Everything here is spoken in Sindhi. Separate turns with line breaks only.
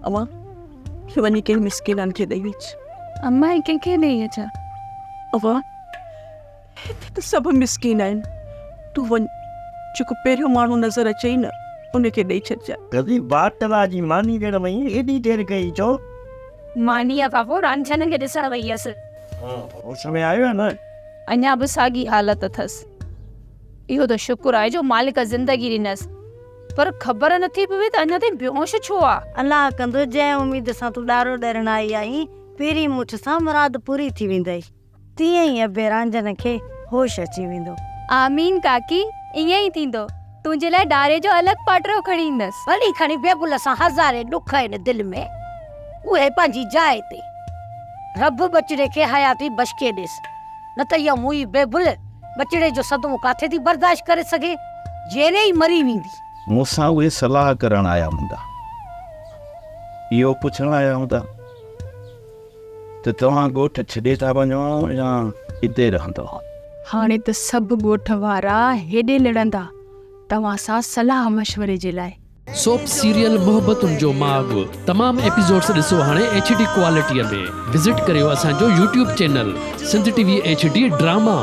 امان هي وڃي ڪنهن مسڪينن کي ڏئي اچ.
امان هي ڪنهن کي ڏئي اچان؟
امان هتي ته سڀ مسڪين آهن، تون وڃ جيڪو پهريون ماڻهو نظر اچئي نه ان کي ڏئي ڇڏجان.
رضي باٽلا جي ماني ڏيڻ وئين ايڏي دير ڪئي ڇو؟
مانيء کان پوء رانجهن کي ڏسڻ وئي هيس.
هوش ۾ آيو يا نه؟
اڃا به ساڳي حالت اٿس. اهو ته شڪر آهي جو مالڪ زندگي ڏنس. پر خبر نٿي پوي ته اڃا تائين بيهوش ڇو آ؟
الله ڪندو جنهن اميد سان تون ڏارو ڏرڻ آئي آهين، پهرين مٺ سان مراد پوري ٿي ويندئي. تيئن ئي ابي رانجهن کي هوش اچي ويندو.
آمين ڪاڪي، ائين ئي ٿيندو. تنهنجي لاء ڏاري جو الڳ پاٽرو کڻي ايندس.
ڀلي کڻي بيبل سان هزارين ڏک آهن دل ۾، اهي پنهنجي جاء تي. رب ٻچڙي کي حياتي بشڪي ڏيس، نه ته اها موئي بيبل ٻچڙي جو صدمو ڪاٿي ٿي برداشت ڪري سگهي، جيئري ئي مري ويندي.
مون سان اهي صلاح ڪرڻ آيا هوندا. اهو پڇڻ آيا هوندا ته توهان ڳوٺ ڇڏي ٿا وڃو يا اتي رهندؤ.
هاڻي ته سڀ ڳوٺ وارا هيڏي لڙندا توهان سان صلاح مشوري جي لاء.
سوپ سيريل محبتن جو ماڳ تمام ايپيسوڊس ڏسو هاڻي ايڇ ڊي ڪوالٽي ۾ وزٽ ڪريو اسان جو YouTube channel Sindh T V H D drama.